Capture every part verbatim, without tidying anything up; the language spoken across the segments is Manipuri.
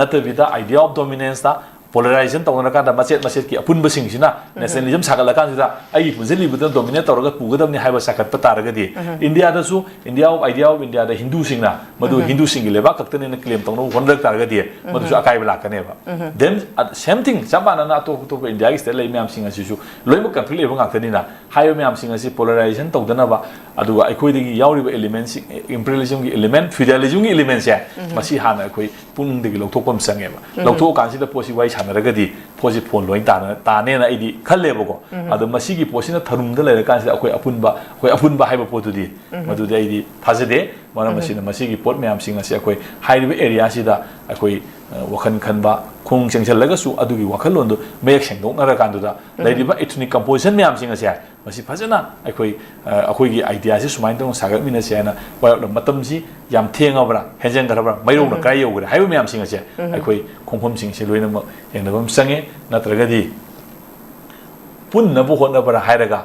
ꯅꯠꯇꯕꯤꯗ idea of dominance ꯇ polarization ꯇꯧꯅꯔꯀꯥꯟꯗ ꯃꯆꯦꯠ ꯃꯆꯦꯠꯀꯤ ꯑꯄꯨꯟꯕꯁꯤꯡꯁꯤꯅ nationalism ꯁꯥꯒꯠꯂꯀꯥꯟꯁꯤꯗ ꯑꯩꯒꯤ ꯄꯨꯟꯁꯤꯜꯂꯤꯕꯗꯨꯅ dominate ꯇꯧꯔꯒ ꯄꯨꯒꯗꯕꯅꯤ ꯍꯥꯏꯕ ꯁꯥꯒꯠꯄ ꯇꯥꯔꯒꯗꯤ, India ꯗꯁꯨ India of, idea of India ꯗ ꯍꯤꯟꯗꯨꯁꯤꯡꯅ ꯃꯗꯨ ꯍꯤꯟꯗꯨꯁꯤꯡꯒꯤ ꯂꯩꯕꯥꯛ ꯈꯛꯇꯅꯦꯅ claim ꯇꯧꯅꯕ ꯍꯣꯠꯅꯔꯛ ꯇꯥꯔꯒꯗꯤ ꯃꯗꯨꯁꯨ ꯑꯀꯥꯏꯕ ꯂꯥꯛꯀꯅꯦꯕ꯫ Then, uh, same thing, ꯆꯞ ꯃꯥꯟꯅꯅ ꯑꯇꯣꯞ ꯑꯇꯣꯞꯄ India ꯒꯤ state ꯂꯩ ꯃꯌꯥꯝꯁꯤꯡ ꯑꯁꯤꯁꯨ ꯂꯣꯏꯅꯃꯛ conflict ꯂꯩꯕ ꯉꯥꯛꯇꯅꯤꯅ, ꯍꯥꯏꯔꯤꯕ ꯃꯌꯥꯝꯁꯤꯡ ꯑꯁꯤ polarization ꯇꯧꯗꯅꯕ, ꯑꯗꯨꯒ ꯑꯩꯈꯣꯏꯗꯒꯤ ꯌꯥꯎꯔꯤꯕ element ꯁꯤꯡ, imperialism ꯒꯤ element, feudalism ꯒꯤ element ꯁꯦ, ꯃꯁꯤ ꯍꯥꯟꯅ ꯑꯩꯈꯣꯏ ꯄꯨꯛꯅꯤꯡꯗꯒꯤ ꯂꯧꯊꯣꯛꯄ ꯑꯃ ꯆꯪꯉꯦꯕ꯫ ꯂꯧꯊꯣꯛꯑꯀꯥꯟꯁꯤꯗ ꯄꯣꯠꯁꯤ ꯋꯥꯔꯤ ꯁꯥꯟꯅꯔꯒꯗꯤ ꯄꯣꯠꯁꯤ ꯐꯣꯟ ꯂꯣꯏ ꯇꯥꯅ-, ꯇꯥꯅꯦꯅ ꯑꯩꯗꯤ ꯈꯜꯂꯦꯕꯀꯣ꯫ ꯑꯗꯣ ꯃꯁꯤꯒꯤ ꯄꯣꯠꯁꯤꯅ ꯊꯔꯨꯝꯗ ꯂꯩꯔꯀꯥꯟꯁꯤꯗ ꯑꯩꯈꯣꯏ ꯑꯄꯨꯟꯕ, ꯑꯩꯈꯣꯏ ꯑꯄꯨꯟꯕ ꯍꯥꯏꯕ ꯄꯣꯠꯇꯨꯗꯤ ꯃꯗꯨꯗꯤ ꯑꯩꯗꯤ ꯊꯥꯖꯗꯦ꯫ ꯃꯔꯝ ꯑꯁꯤꯅ ꯃꯁꯤꯒꯤ ꯄꯣꯠ ꯃꯌꯥꯝꯁꯤꯡ ꯑꯁꯤ ꯑꯩꯈꯣꯏ ꯍꯥꯏꯔꯤꯕ area ꯁꯤꯗ ꯑꯩꯈꯣꯏ, ꯑ, ꯋꯥꯈꯜ ꯈꯟꯕ, ꯈꯣꯡ ꯆꯦꯡꯁꯜꯂꯒꯁꯨ ꯑꯗꯨꯒꯤ ꯋꯥꯈꯜꯂꯣꯟꯗꯨ ꯃꯌꯦꯛ ꯁꯦꯡꯗꯣꯛꯅꯔꯀꯥꯟꯗꯨꯗ ꯂꯩꯔꯤꯕ ethnic composition ꯃꯌꯥꯝꯁꯤꯡ ꯑꯁꯦ ꯃꯁꯤ ꯐꯖꯅ ꯑꯩꯈꯣꯏ, ꯑ, ꯑꯩꯈꯣꯏꯒꯤ idea ꯁꯤ ꯁꯨꯃꯥꯏꯅ ꯇꯧꯅ ꯁꯥꯒꯠꯃꯤꯟꯅꯁꯦ ꯍꯥꯏꯅ ꯋꯥꯔꯛꯂꯕ ꯃꯇꯝꯁꯤ ꯌꯥꯝ ꯊꯦꯡꯉꯕ꯭ꯔꯥ, ꯍꯦꯟꯖꯟꯈ꯭ꯔꯕ꯭ꯔꯥ, ꯃꯩꯔꯧꯅ ꯀꯥꯏ ꯌꯧꯈ꯭ꯔꯦ ꯍꯥꯏꯕ ꯃꯌꯥꯝꯁꯤꯡ ꯑꯁꯦ ꯑꯩꯈꯣꯏ ꯈꯣꯡꯐꯝꯁꯤꯡꯁꯤ ꯂꯣꯏꯅꯃꯛ ꯌꯦꯡꯅꯕ ꯑꯃ ꯆꯪꯉꯦ꯫ ꯅꯠꯇ꯭ꯔꯒꯗꯤ ꯄꯨꯟꯅꯕ ꯍꯣꯠꯅꯕ꯭ꯔꯥ ꯍꯥꯏꯔꯒ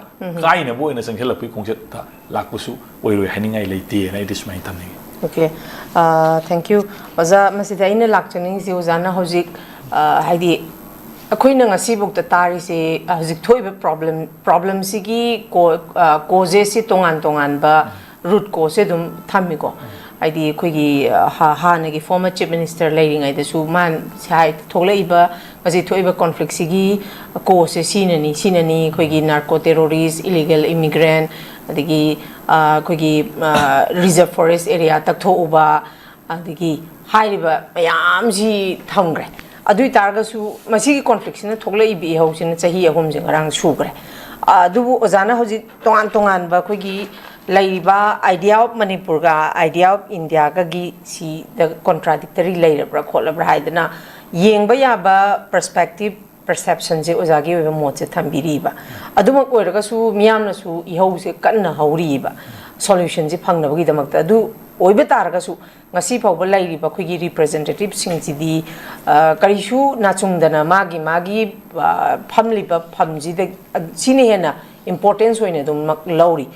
ꯀꯥꯏꯅꯕ ꯑꯣꯏꯅ ꯆꯪꯁꯤꯜꯂꯛꯄꯒꯤ ꯈꯣꯡꯆꯠꯇ ꯂꯥꯛꯄꯁꯨ ꯑꯣꯏꯔꯣꯏ ꯍꯥꯏꯅꯤꯡꯉꯥꯏ ꯂꯩꯇꯦꯅ ꯑꯩꯗꯤ ꯁꯨꯃꯥꯏꯅ ꯊꯝꯅꯤꯡꯉꯤ꯫ Okay, uh, thank you. ꯑꯣꯖꯥ, ꯃꯁꯤꯗ ꯑꯩꯅ ꯂꯥꯛꯆꯅꯤꯡꯉꯤꯁꯤ ꯑꯣꯖꯥꯅ ꯍꯧꯖꯤꯛ, uh, ꯍꯥꯏꯗꯤ ꯑꯩꯈꯣꯏꯅ ꯉꯁꯤꯐꯥꯎꯗ ꯇꯥꯔꯤꯁꯦ, uh, ꯍꯧꯖꯤꯛ ꯊꯣꯛꯏꯕ problem, problemꯁꯤꯒꯤ cau-, uh, causes ꯁꯤ ꯇꯣꯉꯥꯟ ꯇꯣꯉꯥꯟꯕ root cause ꯁꯦ ꯑꯗꯨꯝ ꯊꯝꯃꯤꯀꯣ꯫ ꯍꯥꯏꯗꯤ ꯑꯩꯈꯣꯏꯒꯤ, uh, ꯍꯥ-, ꯍꯥꯟꯅꯒꯤ former chief minister ꯂꯩꯔꯤꯉꯩꯗꯁꯨ ꯃꯥꯅ ꯍꯥꯏ, ꯊꯣꯛꯂꯛꯏꯕ, ꯉꯁꯤ ꯊꯣꯛꯏꯕ conflict ꯁꯤꯒꯤ cause ꯁꯦ ꯁꯤꯅꯅꯤ, ꯁꯤꯅꯅꯤ, ꯑꯩꯈꯣꯏꯒꯤ narco terrorist, illegal immigrant, ꯑꯗꯒꯤ, ꯑ, ꯑꯩꯈꯣꯏꯒꯤ, ꯑ, reserve forest area ꯇꯛꯊꯣꯛꯎꯕ, ꯑꯗꯒꯤ ꯍꯥꯏꯔꯤꯕ ꯃꯌꯥꯝꯁꯤ ꯊꯝꯈ꯭ꯔꯦ꯫ ꯑꯗꯨ ꯑꯣꯏ ꯇꯥꯔꯒꯁꯨ ꯃꯁꯤꯒꯤ conflict ꯁꯤꯅ ꯊꯣꯛꯂꯛꯏꯕ ꯏꯍꯧꯁꯤꯅ ꯆꯍꯤ ꯑꯍꯨꯝꯁꯦ ꯉꯔꯥꯡ ꯁꯨꯈ꯭ꯔꯦ꯫ ꯑ, ꯑꯗꯨꯕꯨ ꯑꯣꯖꯥꯅ ꯍꯧꯖꯤꯛ ꯇꯣꯉꯥꯟ ꯇꯣꯉꯥꯟꯕ ꯑꯩꯈꯣꯏꯒꯤ ꯂꯩꯔꯤꯕ idea of ꯃꯅꯤꯄꯨꯔꯒ idea of ꯏꯟꯗꯤꯌꯥꯒꯒꯤ ꯁꯤꯗ contradictory ꯂꯩꯔꯕ꯭ꯔꯥ ꯈꯣꯠꯂꯕ꯭ꯔꯥ ꯍꯥꯏꯗꯅ ꯌꯦꯡꯕ ꯌꯥꯕ perspective, perception ꯁꯦ ꯑꯣꯖꯥꯒꯤ ꯑꯣꯏꯕ ꯃꯣꯠꯁꯦ ꯊꯝꯕꯤꯔꯤꯕ꯫ ꯑꯗꯨꯃꯛ ꯑꯣꯏꯔꯒꯁꯨ ꯃꯤꯌꯥꯝꯅꯁꯨ ꯏꯍꯧꯁꯦ ꯀꯟꯅ ꯍꯧꯔꯤꯕ, solution ꯁꯦ ꯐꯪꯅꯕꯒꯤꯗꯃꯛꯇ꯫ ꯑꯗꯨ ꯑꯣꯏꯕ ꯇꯥꯔꯒꯁꯨ ꯉꯁꯤ ꯐꯥꯎꯕ ꯂꯩꯔꯤꯕ ꯑꯩꯈꯣꯏꯒꯤ representative ꯁꯤꯡꯁꯤꯗꯤ, ꯑ, ꯀꯔꯤꯁꯨ ꯅꯥꯆꯨꯡꯗꯅ ꯃꯥꯒꯤ ꯃꯥꯒꯤ, ꯑ, ꯐꯝꯂꯤꯕ ꯐꯝꯁꯤꯗ, ꯑ, ꯁꯤꯅ ꯍꯦꯟꯅ importance ꯑꯣꯏꯅ ꯑꯗꯨꯝꯃꯛ ꯂꯧꯔꯤ꯫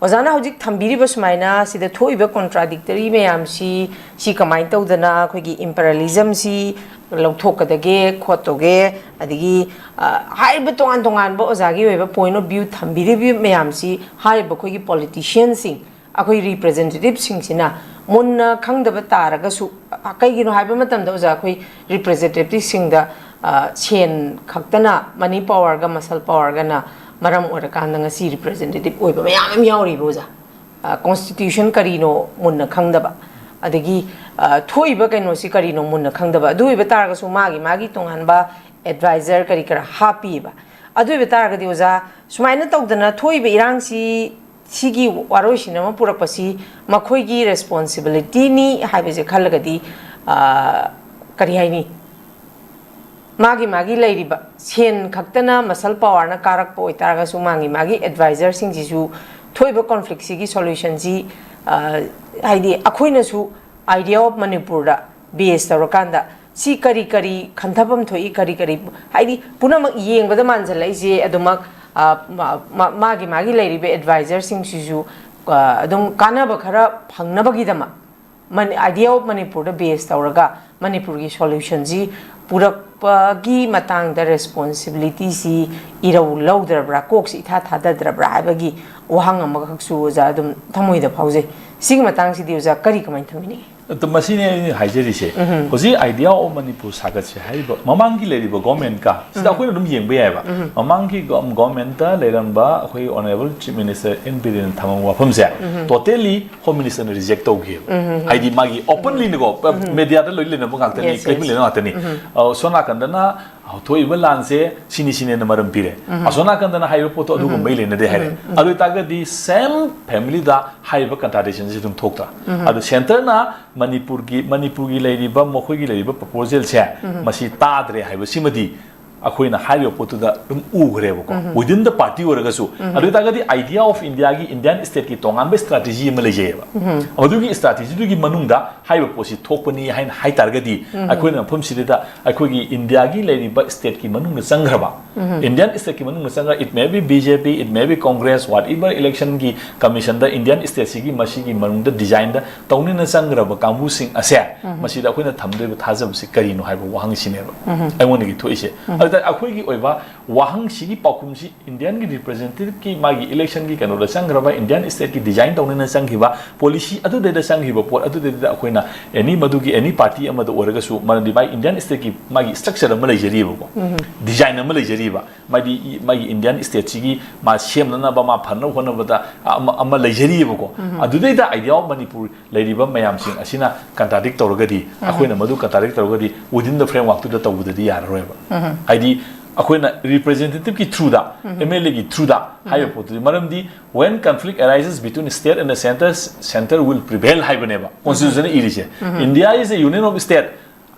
ꯑꯣꯖꯥꯅ ꯍꯧꯖꯤꯛ ꯊꯝꯕꯤꯔꯤꯕ ꯁꯨꯃꯥꯏꯅ ꯁꯤꯗ ꯊꯣꯛꯏꯕ ꯀꯣꯟꯇ꯭ꯔꯥꯗꯤꯛꯇꯔꯤ ꯃꯌꯥꯝꯁꯤ, ꯁꯤ ꯀꯃꯥꯏꯅ ꯇꯧꯗꯅ ꯑꯩꯈꯣꯏꯒꯤ ꯏꯝꯄꯔꯤꯌꯦꯂꯤꯖꯝꯁꯤ ꯂꯧꯊꯣꯛꯀꯗꯒꯦ ꯈꯣꯠꯇꯧꯒꯦ, ꯑꯗꯒꯤ ꯑ, ꯍꯥꯏꯔꯤꯕ ꯇꯣꯉꯥꯟ ꯇꯣꯉꯥꯟꯕ ꯑꯣꯖꯥꯒꯤ ꯑꯣꯏꯕ ꯄꯣꯏꯟ ꯑꯣꯐ ꯚ꯭ꯌꯨ ꯊꯝꯕꯤꯔꯤꯕ ꯃꯌꯥꯝꯁꯤ ꯍꯥꯏꯔꯤꯕ ꯑꯩꯈꯣꯏꯒꯤ ꯄꯣꯂꯤꯇꯤꯁꯤꯌꯟꯁꯤꯡ, ꯑꯩꯈꯣꯏ ꯔꯤꯄ꯭ꯔꯖꯦꯟꯇꯦꯇꯤꯞꯁꯤꯡꯁꯤꯅ ꯃꯨꯟꯅ ꯈꯪꯗꯕ ꯇꯥꯔꯒꯁꯨ, ꯑ, ꯀꯩꯒꯤꯅꯣ ꯍꯥꯏꯕ ꯃꯇꯝꯗ ꯑꯣꯖꯥ, ꯑꯩꯈꯣꯏ ꯔꯤꯄ꯭ꯔꯖꯦꯟꯇꯦꯇꯤꯞꯁꯤꯡꯗ, ꯑ, ꯁꯦꯟ ꯈꯛꯇꯅ, ꯃꯅꯤ ꯄꯋꯥꯔꯒ ꯃꯁꯜ ꯄꯋꯥꯔꯒꯅ ꯃꯔꯝ ꯑꯣꯏꯔꯀꯥꯟꯗ ꯉꯁꯤ ꯔꯤꯄ꯭ꯔꯖꯦꯟꯇꯦꯇꯤꯞ ꯑꯣꯏꯕ ꯃꯌꯥꯝ ꯑꯃ ꯌꯥꯎꯔꯤꯕ ꯑꯣꯖꯥ꯫ ꯑ, ꯀꯣꯟꯁꯇꯤꯇ꯭ꯌꯨꯁꯟ ꯀꯔꯤꯅꯣ ꯃꯨꯟꯅ ꯈꯪꯗꯕ, ꯑꯗꯒꯤ, ꯑ, ꯊꯣꯛꯏꯕ ꯀꯩꯅꯣꯁꯤ ꯀꯔꯤꯅꯣ ꯃꯨꯟꯅ ꯈꯪꯗꯕ꯫ ꯑꯗꯨ ꯑꯣꯏꯕ ꯇꯥꯔꯒꯁꯨ ꯃꯥꯒꯤ ꯃꯥꯒꯤ ꯇꯣꯉꯥꯟꯕ ꯑꯦꯗꯚꯥꯏꯖꯔ ꯀꯔꯤ ꯀꯔꯥ ꯍꯥꯞꯄꯤꯕ꯫ ꯑꯗꯨ ꯑꯣꯏꯕ ꯇꯥꯔꯒꯗꯤ ꯑꯣꯖꯥ, ꯁꯨꯃꯥꯏꯅ ꯇꯧꯗꯅ ꯊꯣꯛꯏꯕ ꯏꯔꯥꯡꯁꯤ, ꯁꯤꯒꯤ ꯋꯥꯔꯣꯏꯁꯤꯟ ꯑꯃ ꯄꯨꯔꯛꯄꯁꯤ ꯃꯈꯣꯏꯒꯤ ꯔꯦꯁꯄꯣꯟꯁꯤꯕꯤꯂꯤꯇꯤꯅꯤ ꯍꯥꯏꯕꯁꯦ ꯈꯜꯂꯒꯗꯤ, ꯑ, ꯀꯔꯤ ꯍꯥꯏꯅꯤ? ꯃꯥꯒꯤ ꯃꯥꯒꯤ ꯂꯩꯔꯤꯕ ꯁꯦꯟ ꯈꯛꯇꯅ ꯃꯁꯜ ꯄꯋꯥꯔꯅ ꯀꯥꯔꯛꯄ ꯑꯣꯏꯇꯥꯔꯒꯁꯨ, ꯃꯥꯒꯤ ꯃꯥꯒꯤ ꯑꯦꯗꯚꯥꯏꯖꯔꯁꯤꯡꯁꯤꯁꯨ ꯊꯣꯛꯏꯕ ꯀꯣꯟꯐ꯭ꯂꯤꯛꯁꯤꯒꯤ ꯁꯣꯂꯨꯁꯟꯁꯤ, ꯑ, ꯍꯥꯏꯗꯤ ꯑꯩꯈꯣꯏꯅꯁꯨ ꯑꯥꯏꯗꯤꯌꯥ ꯑꯣꯐ ꯃꯅꯤꯄꯨꯔꯗ ꯕꯦꯁ ꯇꯧꯔꯀꯥꯟꯗ ꯁꯤ ꯀꯔꯤ ꯀꯔꯤ ꯈꯟꯊꯐꯝ ꯊꯣꯛꯏ, ꯀꯔꯤ ꯀꯔꯤ, ꯍꯥꯏꯗꯤ ꯄꯨꯝꯅꯃꯛ ꯌꯦꯡꯕꯗ ꯃꯥꯟꯁꯤꯜꯂꯛꯏꯁꯦ ꯑꯗꯨꯃꯛ, ꯑ, ꯃꯥ-, ꯃꯥ-, ꯃꯥꯒꯤ ꯃꯥꯒꯤ ꯂꯩꯔꯤꯕ ꯑꯦꯗꯚꯥꯏꯖꯔꯁꯤꯡꯁꯤꯁꯨ, ꯑ, ꯑꯗꯨꯝ ꯀꯥꯟꯅꯕ ꯈꯔ ꯐꯪꯅꯕꯒꯤꯗꯃꯛ, ꯃꯅꯤ-, ꯑꯥꯏꯗꯤꯌꯥ ꯑꯣꯐ ꯃꯅꯤꯄꯨꯔꯗ ꯕꯦꯁ ꯇꯧꯔꯒ ꯃꯅꯤꯄꯨꯔꯒꯤ ꯁꯣꯂꯨꯁꯟꯁꯤ ꯄꯨꯔꯛꯄꯒꯤ ꯃꯇꯥꯡꯗ ꯔꯦꯁꯄꯣꯟꯁꯤꯕꯤꯂꯤꯇꯤꯁꯤ ꯏꯔꯧ ꯂꯧꯗ꯭ꯔꯕ꯭ꯔꯥ, ꯀꯣꯛꯁꯤ ꯏꯊꯥ ꯊꯥꯗꯗ꯭ꯔꯕ꯭ꯔꯥ ꯍꯥꯏꯕꯒꯤ ꯋꯥꯍꯪ ꯑꯃꯈꯛꯁꯨ ꯑꯣꯖꯥ ꯑꯗꯨꯝ ꯊꯃꯣꯏꯗ ꯐꯥꯎꯖꯩ꯫ ꯁꯤꯒꯤ ꯃꯇꯥꯡꯁꯤꯗꯤ ꯑꯣꯖꯥ ꯀꯔꯤ ꯀꯃꯥꯏꯅ ꯊꯝꯕꯤꯅꯤꯡꯉꯤ? ꯑꯗꯣ ꯃꯁꯤꯅꯦ ꯑꯩꯅ ꯍꯥꯏꯖꯔꯤꯁꯦ꯫ ꯎꯝ꯫ ꯍꯧꯖꯤꯛ ꯑꯥꯏꯗꯤꯌꯥ ꯑꯣꯐ ꯃꯅꯤꯄꯨꯔ ꯁꯥꯒꯠꯁꯦ ꯍꯥꯏꯔꯤꯕ ꯃꯃꯥꯡꯒꯤ ꯂꯩꯔꯤꯕ ꯒꯣꯔꯃꯦꯟꯀ ꯁꯤꯗ ꯎꯝ꯫ ꯑꯩꯈꯣꯏꯅ ꯑꯗꯨꯝ ꯌꯦꯡꯕ ꯌꯥꯏꯑꯕ꯫ ꯎꯝ꯫ ꯃꯃꯥꯡꯒꯤ ꯒꯣ-, ꯒꯣꯔꯃꯦꯟꯇ ꯂꯩꯔꯝꯕ ꯑꯩꯈꯣꯏ ꯑꯣꯅꯔꯦꯕꯜ ꯆꯤꯐ ꯃꯤꯅꯤꯁꯇꯔ ꯑꯦꯟ ꯕꯤꯔꯦꯟꯅ ꯊꯝꯃꯝꯕ ꯋꯥꯐꯝꯁꯦ ꯎꯝ꯫ ꯇꯣꯇꯦꯂꯤ ꯍꯣꯝ ꯃꯤꯅꯤꯁꯇꯔꯅ ꯔꯤꯖꯦꯛ ꯇꯧꯈꯤꯕ꯫ ꯎꯝ꯫ ꯍꯥꯏꯗꯤ ꯃꯥꯒꯤ ꯑꯣꯄꯟꯂꯤꯅꯤꯀꯣ, ꯎꯝ꯫ ꯃꯦꯗꯤꯌꯥꯗ ꯂꯣꯏ ꯂꯩꯅꯕ ꯉꯥꯛꯇꯅꯤ, ꯌꯦꯁ, ꯀꯩꯕꯨ ꯌꯦꯁ꯫ ꯂꯩꯅꯕ ꯉꯥꯛꯇꯅꯤ꯫ ꯎꯝ꯫ ꯑ, ꯁꯣꯝ ꯅꯥꯀꯟꯗꯅ ꯊꯣꯛꯏꯕ ꯂꯥꯟꯁꯦ ꯁꯤꯅꯤ ꯁꯤꯅꯦꯅ ꯃꯔꯝ ꯄꯤꯔꯦ꯫ ꯎꯝ꯫ ꯑꯁꯣꯝ ꯅꯥꯀꯟꯗꯅ ꯍꯥꯏꯔꯤꯕ ꯄꯣꯠꯇꯣ ꯑꯗꯨꯒꯨꯝꯕꯩ ꯎꯝ꯫ ꯂꯩꯅꯗꯦ ꯍꯥꯏꯔꯦ꯫ ꯎꯝ꯫ ꯑꯗꯨ ꯑꯣꯏꯇꯥꯔꯒꯗꯤ ꯁꯦꯝ ꯐꯦꯃꯤꯂꯤꯗ ꯍꯥꯏꯔꯤꯕ ꯀꯟꯇ꯭ꯔꯥꯗꯤꯛꯁꯟꯁꯤ ꯑꯗꯨꯝ ꯊꯣꯛꯇ꯭ꯔꯥ? ꯎꯝ꯫ ꯑꯗꯨ ꯁꯦꯟꯇꯔꯅ ꯃꯅꯤꯄꯨꯔꯒꯤ, ꯃꯅꯤꯄꯨꯔꯒꯤ ꯂꯩꯔꯤꯕ, ꯃꯈꯣꯏꯒꯤ ꯂꯩꯔꯤꯕ ꯄ꯭ꯔꯣꯄꯣꯖꯦꯜꯁꯦ ꯎꯝ꯫ ꯃꯁꯤ ꯇꯥꯗ꯭ꯔꯦ ꯍꯥꯏꯕꯁꯤꯃꯗꯤ ꯑꯩꯈꯣꯏꯅ ꯍꯥꯏꯔꯤꯕ ꯄꯣꯠꯇꯨꯗ ꯑꯗꯨꯝ ꯎꯈ꯭ꯔꯦꯕꯀꯣ, within the party ꯑꯣꯏꯔꯒꯁꯨ꯫ ꯑꯗꯨ ꯑꯣꯏꯇꯥꯔꯒꯗꯤ idea of Indiaꯒꯤ Indian stateꯀꯤ ꯇꯣꯉꯥꯟꯕ strategy ꯑꯃ ꯂꯩꯖꯩꯑꯕ꯫ ꯃꯗꯨꯒꯤ strategyꯗꯨꯒꯤ ꯃꯅꯨꯡꯗ ꯍꯥꯏꯔꯤꯕ ꯄꯣꯠꯁꯤ ꯊꯣꯛꯄꯅꯤ ꯍꯥꯏꯅ ꯍꯥꯏ ꯇꯥꯔꯒꯗꯤ, ꯑꯩꯈꯣꯏꯅ ꯃꯐꯝꯁꯤꯗ ꯑꯩꯈꯣꯏꯒꯤ Indiaꯒꯤ ꯂꯩꯔꯤꯕ stateꯀꯤ ꯃꯅꯨꯡꯗ ꯆꯪꯈ꯭ꯔꯕ, Indian stateꯀꯤ ꯃꯅꯨꯡꯗ ꯆꯪꯈ꯭ꯔ, it may be BJP, it may be Congress, whatever, electionꯒꯤ commissionꯗ Indian stateꯁꯤꯒꯤ ꯃꯁꯤꯒꯤ ꯃꯅꯨꯡꯗ designꯗ ꯇꯧꯅꯤꯅ ꯆꯪꯈ꯭ꯔꯕ ꯀꯥꯡꯕꯨꯁꯤꯡ ꯑꯁꯦ, ꯃꯁꯤꯗ ꯑꯩꯈꯣꯏꯅ ꯊꯝꯗꯣꯏꯕ ꯊꯥꯖꯕꯁꯤ ꯀꯔꯤꯅꯣ ꯍꯥꯏꯕ ꯋꯥꯍꯪꯁꯤꯅꯦꯕ ꯑꯩꯉꯣꯟꯗꯒꯤ ꯊꯣꯛꯏꯁꯦ꯫ ꯑꯗꯨꯗ ꯑꯩꯈꯣꯏꯒꯤ ꯑꯣꯏꯕ ꯋꯥꯍꯪꯁꯤꯒꯤ ꯄꯥꯎꯈꯨꯝꯁꯤ Indianꯒꯤ representativeꯀꯤ ꯃꯥꯒꯤ electionꯒꯤ ꯀꯩꯅꯣꯗ ꯆꯪꯈ꯭ꯔꯕ, Indian stateꯀꯤ design ꯇꯧꯅꯤꯅ ꯆꯪꯈꯤꯕ policy ꯑꯗꯨꯗꯩꯗ ꯆꯪꯈꯤꯕ ꯄꯣꯠ ꯑꯗꯨꯗꯩꯗ ꯑꯩꯈꯣꯏꯅ any ꯃꯗꯨꯒꯤ any party ꯑꯃꯗ ꯑꯣꯏꯔꯒꯁꯨ, ꯃꯔꯝꯗꯤ ꯃꯥꯒꯤ Indian stateꯀꯤ ꯃꯥꯒꯤ structure ꯑꯃ ꯂꯩꯖꯔꯤꯕꯀꯣ, design ꯑꯃ ꯂꯩꯖꯔꯤꯕ, ꯃꯥꯗꯤ ꯃꯥꯒꯤ Indian stateꯁꯤꯒꯤ ꯃꯥ ꯁꯦꯝꯅꯅꯕ, ꯃꯥ ꯐꯅꯕ ꯍꯣꯠꯅꯕꯗ ꯑꯃ, ꯑꯃ ꯂꯩꯖꯔꯤꯕꯀꯣ꯫ ꯑꯗꯨꯗꯩꯗ idea of ꯃꯅꯤꯄꯨꯔ ꯂꯩꯔꯤꯕ ꯃꯌꯥꯝꯁꯤꯡ ꯑꯁꯤꯅ contradict ꯇꯧꯔꯒꯗꯤ, ꯑꯩꯈꯣꯏꯅ ꯃꯗꯨ contradict ꯇꯧꯔꯒꯗꯤ within the frameworkꯇꯨꯗ ꯇꯧꯕꯗꯗꯤ ꯌꯥꯔꯔꯣꯏꯕ꯫ ꯍꯥꯏꯗꯤ ꯑꯩꯈꯣꯏꯅ representativeꯀꯤ throughꯗ, MLAꯒꯤ throughꯗ ꯍꯥꯏꯕ ꯄꯣꯠꯇꯨꯗꯤ, ꯃꯔꯝꯗꯤ when conflict arises between state and the center, center will prevail ꯍꯥꯏꯕꯅꯦꯕ constitutionꯅ ꯏꯔꯤꯁꯦ꯫ India is a union of state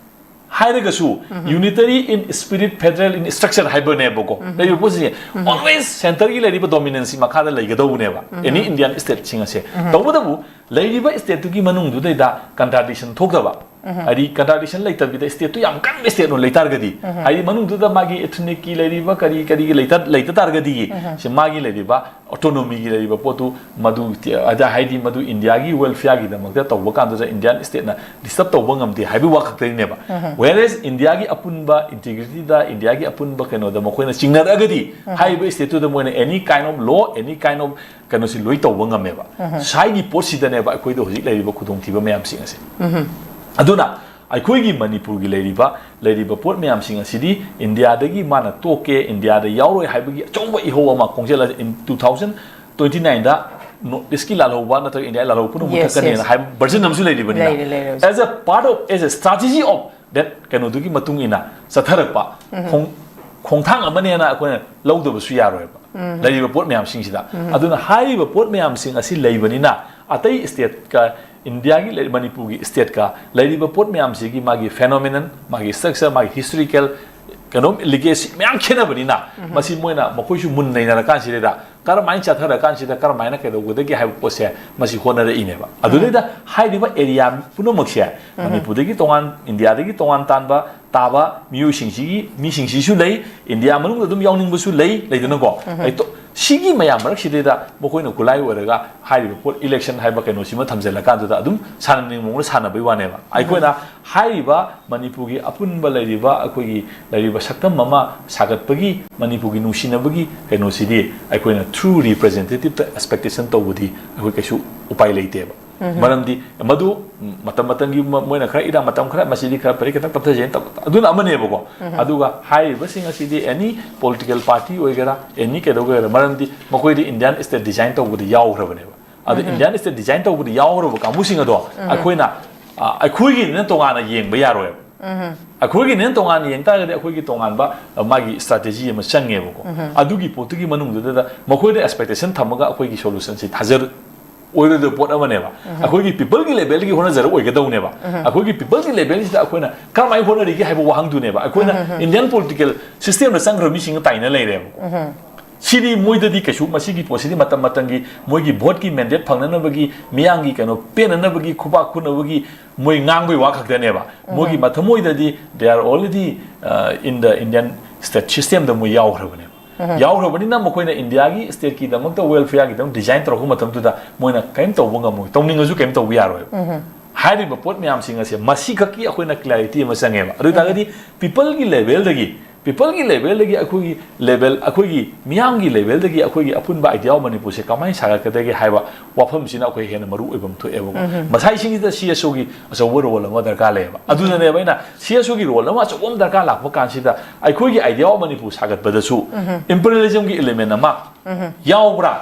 ꯍꯥꯏꯔꯒꯁꯨ unitary in spirit, federal in structure ꯍꯥꯏꯕꯅꯦꯕꯀꯣ꯫ ꯂꯩꯔꯤꯕ ꯄꯣꯠꯁꯤꯡꯁꯦ always centreꯒꯤ ꯂꯩꯔꯤꯕ dominanceꯁꯤ ꯃꯈꯥꯗ ꯂꯩꯒꯗꯧꯕꯅꯦꯕ any Indian stateꯁꯤꯡ ꯑꯁꯦ꯫ ꯇꯧꯕꯇꯕꯨ ꯂꯩꯔꯤꯕ stateꯇꯨꯒꯤ ꯃꯅꯨꯡꯗꯨꯗꯩꯗ contradiction ꯊꯣꯛꯇꯕ, ꯍꯥꯏꯗꯤ contradiction ꯂꯩꯇꯕꯤꯗ stateꯇꯨ ꯌꯥꯝ ꯀꯟꯕ stateꯅ ꯂꯩꯇꯥꯔꯒꯗꯤ, ꯍꯥꯏꯗꯤ ꯃꯅꯨꯡꯗꯨꯗ ꯃꯥꯒꯤ ethnicꯀꯤ ꯂꯩꯔꯤꯕ ꯀꯔꯤ ꯀꯔꯤꯒꯤ ꯂꯩꯇ, ꯂꯩꯇ ꯇꯥꯔꯒꯗꯤ, ꯁꯤ ꯃꯥꯒꯤ ꯂꯩꯔꯤꯕ autonomyꯒꯤ ꯂꯩꯔꯤꯕ ꯄꯣꯠꯇꯨ ꯃꯗꯨ, ꯑꯗ ꯍꯥꯏꯗꯤ ꯃꯗꯨ Indiaꯒꯤ welfareꯒꯤꯗꯃꯛꯇ ꯇꯧꯕ ꯀꯥꯟꯗꯨꯗ Indian stateꯅ disturb ꯇꯧꯕ ꯉꯝꯗꯦ ꯍꯥꯏꯕꯒꯤ ꯋꯥ ꯈꯛꯇꯅꯦꯕ꯫ Whereas Indiaꯒꯤ ꯑꯄꯨꯟꯕ integrityꯗ, Indiaꯒꯤ ꯑꯄꯨꯟꯕ ꯀꯩꯅꯣꯗ ꯃꯈꯣꯏꯅ ꯆꯤꯡꯅꯔꯛꯑꯒꯗꯤ, ꯍꯥꯏꯔꯤꯕ stateꯇꯨꯗ ꯃꯣꯏꯅ any kind of law, any kind of ꯀꯩꯅꯣꯁꯤ ꯂꯣꯏ ꯇꯧꯕ ꯉꯝꯃꯦꯕ꯫ ꯁ꯭ꯋꯥꯏꯒꯤ ꯄꯣꯠꯁꯤꯗꯅꯦꯕ ꯑꯩꯈꯣꯏꯗ ꯍꯧꯖꯤꯛ ꯂꯩꯔꯤꯕ ꯈꯨꯗꯣꯡꯊꯤꯕ ꯃꯌꯥꯝꯁꯤꯡ ꯑꯁꯦ꯫ ꯑꯗꯨꯅ ꯑꯩꯈꯣꯏꯒꯤ ꯃꯅꯤꯄꯨꯔꯒꯤ ꯂꯩꯔꯤꯕ, ꯂꯩꯔꯤꯕ ꯄꯣꯠ ꯃꯌꯥꯝꯁꯤꯡ ꯑꯁꯤꯗꯤ Indiaꯗꯒꯤ ꯃꯥꯅ ꯇꯣꯛꯀꯦ, Indiaꯗ ꯌꯥꯎꯔꯣꯏ ꯍꯥꯏꯕꯒꯤ ꯑꯆꯧꯕ ꯏꯍꯧ ꯑꯃ ꯈꯣꯡꯖꯦꯜ ꯑꯁꯤ in two thousand twenty nineꯗ North Eastꯀꯤ ꯂꯥꯜꯍꯧꯕ ꯅꯠꯇ꯭ꯔꯒ Indiaꯒꯤ ꯂꯥꯜꯍꯧꯕ ꯄꯨꯝꯅꯃꯛ Yes, ꯃꯨꯊꯠꯀꯅꯤꯅ yes. ꯍꯥꯏꯕ version ꯑꯃꯁꯨ ꯂꯩꯔꯤꯕꯅꯤꯅ꯫ ꯂꯩꯔꯦ, ꯂꯩꯔꯦ, ꯍꯧꯖꯤꯛ꯫ As a part of, as a strategy of that ꯀꯩꯅꯣꯗꯨꯒꯤ ꯃꯇꯨꯡ ꯏꯟꯅ ꯆꯠꯊꯔꯛꯄ ꯈꯣꯡ-, ꯈꯣꯡꯊꯥꯡ ꯑꯃꯅꯦꯅ ꯑꯩꯈꯣꯏꯅ ꯂꯧꯗꯕꯁꯨ ꯌꯥꯔꯣꯏꯕ ꯂꯩꯔꯤꯕ ꯄꯣꯠ ꯃꯌꯥꯝꯁꯤꯡꯁꯤꯗ꯫ ꯑꯗꯨꯅ ꯍꯥꯏꯔꯤꯕ ꯄꯣꯠ ꯃꯌꯥꯝꯁꯤꯡ ꯑꯁꯤ ꯂꯩꯕꯅꯤꯅ ꯑꯇꯩ stateꯀ Indiaꯒꯤ ꯂꯩ-, ꯃꯅꯤꯄꯨꯔꯒꯤ stateꯀ ꯂꯩꯔꯤꯕ ꯄꯣꯠ ꯃꯌꯥꯝꯁꯤꯒꯤ ꯃꯥꯒꯤ phenomenon, ꯃꯥꯒꯤ structure, ꯃꯥꯒꯤ historical ꯀꯩꯅꯣ, ꯂꯤꯒꯦꯁꯤ ꯃꯌꯥꯝ ꯈꯦꯠꯅꯕꯅꯤꯅ, ꯃꯁꯤ ꯃꯣꯏꯅ, ꯃꯈꯣꯏꯁꯨ ꯃꯨꯟ ꯅꯩꯅꯔꯀꯥꯟꯁꯤꯗ ꯀꯔꯝꯍꯥꯏꯅ ꯆꯠꯊꯔꯀꯥꯟꯁꯤꯗ ꯀꯔꯝꯍꯥꯏꯅ ꯀꯩꯗꯧꯒꯗꯒꯦ ꯍꯥꯏꯕ ꯄꯣꯠꯁꯦ ꯃꯁꯤ ꯍꯣꯠꯅꯔꯛꯏꯅꯦꯕ꯫ ꯑꯗꯨꯗꯩꯗ ꯍꯥꯏꯔꯤꯕ ꯑꯦꯔꯤꯌꯥ ꯄꯨꯝꯅꯃꯛꯁꯦ, ꯃꯅꯤꯄꯨꯔꯗꯒꯤ ꯇꯣꯉꯥꯟ, ꯏꯟꯗꯤꯌꯥꯗꯒꯤ ꯇꯣꯉꯥꯟ ꯇꯥꯟꯕ ꯇꯥꯕ ꯃꯤꯑꯣꯏꯁꯤꯡꯁꯤꯒꯤ, ꯃꯤꯁꯤꯡꯁꯤꯁꯨ ꯂꯩ, ꯏꯟꯗꯤꯌꯥ ꯃꯅꯨꯡꯗ ꯑꯗꯨꯝ ꯌꯥꯎꯅꯤꯡꯕꯁꯨ ꯂꯩ, ꯂꯩꯗꯅꯀꯣ? ꯑꯩ ꯇꯣ-, ꯁꯤꯒꯤ ꯃꯌꯥꯝ ꯃꯔꯛꯁꯤꯗꯩꯗ ꯃꯈꯣꯏꯅ ꯈꯨꯠꯂꯥꯏ ꯑꯣꯏꯔꯒ ꯍꯥꯏꯔꯤꯕ ꯄꯣꯠ, ꯏꯂꯦꯛꯁꯟ ꯍꯥꯏꯕ ꯀꯩꯅꯣꯁꯤꯃ ꯊꯝꯖꯤꯜꯂꯀꯥꯟꯗꯨꯗ ꯑꯗꯨꯝ ꯁꯥꯟꯅꯅꯤꯡꯕ ꯃꯑꯣꯡꯗ ꯁꯥꯟꯅꯕꯩ ꯋꯥꯅꯦꯕ꯫ ꯑꯩꯈꯣꯏꯅ ꯍꯥꯏꯔꯤꯕ ꯃꯅꯤꯄꯨꯔꯒꯤ ꯑꯄꯨꯟꯕ ꯂꯩꯔꯤꯕ ꯑꯩꯈꯣꯏꯒꯤ ꯂꯩꯔꯤꯕ ꯁꯛꯇꯝ ꯑꯃ ꯁꯥꯒꯠꯄꯒꯤ, ꯃꯅꯤꯄꯨꯔꯒꯤ ꯅꯨꯡꯁꯤꯅꯕꯒꯤ ꯀꯩꯅꯣꯁꯤꯗꯤ ꯑꯩꯈꯣꯏꯅ through representative ꯇ expectation ꯇꯧꯕꯗꯤ ꯑꯩꯈꯣꯏ ꯀꯩꯁꯨ ꯎꯄꯥꯏ ꯂꯩꯇꯦꯕ꯫ ꯃꯔꯝꯗꯤ ꯃꯗꯨ ꯃꯇꯝ ꯃꯇꯝꯒꯤ ꯃ-, ꯃꯣꯏꯅ ꯈꯔ ꯏꯔꯥꯡ ꯃꯇꯝ ꯈꯔ ꯃꯁꯤꯗꯤ ꯈꯔ ꯐꯔꯦ, ꯈꯤꯇꯪ ꯇꯞꯊꯖꯩꯅ ꯇꯧ-, ꯑꯗꯨꯅ ꯑꯃꯅꯦꯕꯀꯣ꯫ ꯑꯗꯨꯒ ꯍꯥꯏꯔꯤꯕꯁꯤꯡ ꯑꯁꯤꯗꯤ any political party ꯑꯣꯏꯒꯦꯔꯥ, any ꯀꯩꯗꯧꯒꯦꯔꯥ, ꯃꯔꯝꯗꯤ ꯃꯈꯣꯏꯗꯤ Indian state design ꯇꯧꯕꯗ ꯌꯥꯎꯈ꯭ꯔꯕꯅꯦꯕ꯫ ꯑꯗꯨ Indian state design ꯇꯧꯕꯗ ꯌꯥꯎꯈ꯭ꯔꯕ ꯀꯥꯡꯕꯨꯁꯤꯡ ꯑꯗꯣ ꯑꯩꯈꯣꯏꯅ, ꯑ, ꯑꯩꯈꯣꯏꯒꯤꯅꯤꯅ ꯇꯣꯉꯥꯟꯅ ꯌꯦꯡꯕ ꯌꯥꯔꯣꯏꯕ꯫ ꯑꯩꯈꯣꯏꯒꯤꯅꯤꯅ ꯇꯣꯉꯥꯟꯅ ꯌꯦꯡ ꯇꯥꯔꯒꯗꯤ ꯑꯩꯈꯣꯏꯒꯤ ꯇꯣꯉꯥꯟꯕ, ꯑ, ꯃꯥꯒꯤ strategy ꯑꯃ ꯆꯪꯉꯦꯕꯀꯣ꯫ ꯑꯗꯨꯒꯤ ꯄꯣꯠꯇꯨꯒꯤ ꯃꯅꯨꯡꯗꯨꯗ ꯃꯈꯣꯏꯗ expectation ꯊꯝꯃꯒ ꯑꯩꯈꯣꯏꯒꯤ solution ꯁꯤ ꯊꯥꯖꯔ-, ꯑꯣꯏꯔꯣꯏꯗꯕ ꯄꯣꯠ ꯑꯃꯅꯦꯕ꯫ ꯑꯩꯈꯣꯏꯒꯤ people ꯒꯤ level ꯒꯤ ꯍꯣꯠꯅꯖꯔ ꯑꯣꯏꯒꯗꯧꯅꯦꯕ꯫ ꯑꯩꯈꯣꯏꯒꯤ people ꯒꯤ level ꯁꯤꯗ ꯑꯩꯈꯣꯏꯅ ꯀꯔꯝꯍꯥꯏꯅ ꯍꯣꯠꯅꯔꯤꯒꯦ ꯍꯥꯏꯕ ꯋꯥꯍꯪꯗꯨꯅꯦꯕ꯫ ꯑꯩꯈꯣꯏꯅ Indian political system ꯗ ꯆꯪꯈ꯭ꯔꯕ ꯃꯤꯁꯤꯡꯅ ꯇꯥꯏꯅ ꯂꯩꯔꯦꯕꯀꯣ꯫ ꯁꯤꯗꯤ ꯃꯣꯏꯗꯗꯤ ꯀꯩꯁꯨ, ꯃꯁꯤꯒꯤ ꯄꯣꯠꯁꯤꯗꯤ ꯃꯇꯝ ꯃꯇꯝꯒꯤ ꯃꯣꯏꯒꯤ vote ꯀꯤ mandate ꯐꯪꯅꯅꯕꯒꯤ, ꯃꯤꯌꯥꯝꯒꯤ ꯀꯩꯅꯣ ꯄꯦꯟꯅꯅꯕꯒꯤ ꯈꯨꯕꯥꯛ ꯈꯨꯅꯕꯒꯤ ꯃꯣꯏ ꯉꯥꯡꯕꯩ ꯋꯥ ꯈꯛꯇꯅꯦꯕ꯫ ꯃꯣꯏꯒꯤ ꯃꯊꯃꯣꯏꯗꯗꯤ they are already, uh, in the Indian state system ꯗ ꯃꯣꯏ ꯌꯥꯎꯈ꯭ꯔꯕꯅꯦꯕ꯫ ꯌꯥꯎꯈ꯭ꯔꯕꯅꯤꯅ ꯃꯈꯣꯏꯅ ꯏꯟꯗꯤꯌꯥꯒꯤ state ꯀꯤꯗꯃꯛꯇ, welfare ꯒꯤꯗꯃꯛ design ꯇꯧꯔꯛꯄ ꯃꯇꯝꯗꯨꯗ ꯃꯣꯏꯅ ꯀꯔꯤꯝ ꯇꯧꯕ ꯉꯝꯃꯣꯏ, ꯇꯧꯅꯤꯡꯉꯁꯨ ꯀꯔꯤꯝ ꯇꯧꯕ ꯌꯥꯔꯣꯏꯕ꯫ ꯍꯥꯏꯔꯤꯕ ꯄꯣꯠ ꯃꯌꯥꯝꯁꯤꯡ ꯑꯁꯦ ꯃꯁꯤꯈꯛꯀꯤ ꯑꯩꯈꯣꯏꯅ clarity ꯑꯃ ꯆꯪꯉꯦꯕ꯫ ꯑꯗꯨ ꯑꯣꯏ ꯇꯥꯔꯒꯗꯤ people ꯒꯤ level ꯗꯒꯤ, people ꯒꯤ level ꯗꯒꯤ ꯑꯩꯈꯣꯏꯒꯤ level, ꯑꯩꯈꯣꯏꯒꯤ ꯃꯤꯌꯥꯝꯒꯤ level ꯗꯒꯤ ꯑꯩꯈꯣꯏꯒꯤ ꯑꯄꯨꯟꯕ idea of ꯃꯅꯤꯄꯨꯔꯁꯦ ꯀꯃꯥꯏꯅ ꯁꯥꯒꯠꯀꯗꯒꯦ ꯍꯥꯏꯕ ꯋꯥꯐꯝꯁꯤꯅ ꯑꯩꯈꯣꯏ ꯍꯦꯟꯅ ꯃꯔꯨ ꯑꯣꯏꯕ ꯑꯃ ꯊꯣꯛꯑꯦꯕꯀꯣ꯫ ꯃꯁꯥꯏꯁꯤꯡꯁꯤꯗ C S O ꯒꯤ ꯑꯆꯧꯕ role ꯑꯃ ꯗꯔꯀꯥꯔ ꯂꯩꯌꯦꯕ꯫ ꯑꯗꯨꯅꯅꯦꯕ ꯑꯩꯅ C S O ꯒꯤ role ꯑꯃ ꯑꯆꯧꯕ ꯑꯃ ꯗꯔꯀꯥꯔ ꯂꯥꯛꯄ ꯀꯥꯟꯁꯤꯗ ꯑꯩꯈꯣꯏꯒꯤ idea of ꯃꯅꯤꯄꯨꯔ ꯁꯥꯒꯠꯄꯗꯁꯨ imperialism ꯒꯤ element ꯑꯃ ꯌꯥꯎꯕ꯭ꯔꯥ?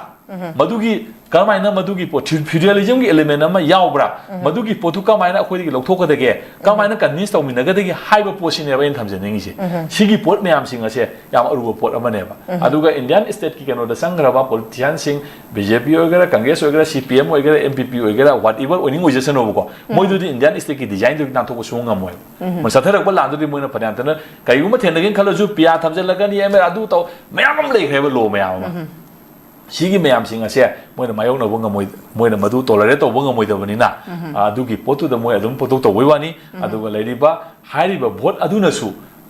ꯃꯗꯨꯒꯤ ꯀꯔꯝꯍꯥꯏꯅ ꯃꯗꯨꯒꯤ ꯄꯣꯠ, feudalismꯒꯤ element ꯑꯃ ꯌꯥꯎꯕ꯭ꯔꯥ, ꯃꯗꯨꯒꯤ ꯄꯣꯠꯇꯨ ꯀꯃꯥꯏꯅ ꯑꯩꯈꯣꯏꯗꯒꯤ ꯂꯧꯊꯣꯛꯀꯗꯒꯦ, ꯀꯃꯥꯏꯅ convince ꯇꯧꯃꯤꯟꯅꯒꯗꯒꯦ ꯍꯥꯏꯕ ꯄꯣꯠꯁꯤꯅꯦꯕ ꯑꯩꯅ ꯊꯝꯖꯅꯤꯡꯉꯤꯁꯦ꯫ ꯁꯤꯒꯤ ꯄꯣꯠ ꯃꯌꯥꯝꯁꯤꯡ ꯑꯁꯦ ꯌꯥꯝ ꯑꯔꯨꯕ ꯄꯣꯠ ꯑꯃꯅꯦꯕ꯫ ꯑꯗꯨꯒ Indian stateꯀꯤ ꯀꯩꯅꯣꯗ ꯆꯪꯈ꯭ꯔꯕ politicianꯁꯤꯡ, BJP ꯑꯣꯏꯒꯦꯔꯥ, Congress ꯑꯣꯏꯒꯦꯔꯥ, CPM ꯑꯣꯏꯒꯦꯔꯥ, NPP ꯑꯣꯏꯒꯦꯔꯥ, whatever ꯑꯣꯏꯅꯤꯡ ꯑꯣꯏꯖꯁꯅꯨꯕꯀꯣ, ꯃꯣꯏꯗꯨꯗꯤ Indian stateꯀꯤ designꯗꯨꯗꯤ ꯅꯥꯟꯊꯣꯛꯄ ꯁꯨꯡꯉꯝ ꯉꯝꯃꯣꯏꯕ꯫ ꯃꯣꯏ ꯆꯠꯊꯔꯛꯄ ꯂꯥꯟꯗꯨꯗꯤ ꯃꯣꯏꯅ ꯐꯅꯌꯥꯝꯇꯅ ꯀꯩꯒꯨꯝꯕ ꯊꯦꯡꯅꯒꯦꯅ ꯈꯜꯂꯁꯨ, ꯄꯤꯌꯥ ꯊꯝꯖꯤꯜꯂꯛꯀꯅꯤ, ꯑꯃ ꯑꯗꯨ ꯇꯧ, ꯃꯌꯥꯝ ꯑꯃ ꯂꯩꯈ꯭ꯔꯦꯕ, law ꯃꯌꯥꯝ ꯑꯃ꯫ ꯁꯤꯒꯤ ꯃꯌꯥꯝꯁꯤꯡ ꯑꯁꯦ ꯃꯣꯏꯅ ꯃꯥꯌꯣꯛꯅꯕ ꯉꯝꯃꯣꯏ, ꯃꯣꯏꯅ ꯃꯗꯨ tolerate ꯇꯧꯕ ꯉꯝꯃꯣꯏꯗꯕꯅꯤꯅ, ꯑꯗꯨꯒꯤ ꯄꯣꯠꯇꯨꯗ ꯃꯣꯏ ꯑꯗꯨꯝ ꯄꯣꯠꯊꯣꯛ ꯇꯧꯕꯩ ꯋꯥꯅꯤ꯫ ꯑꯗꯨꯒ ꯂꯩꯔꯤꯕ, ꯍꯥꯏꯔꯤꯕ vote ꯑꯗꯨꯅꯁꯨ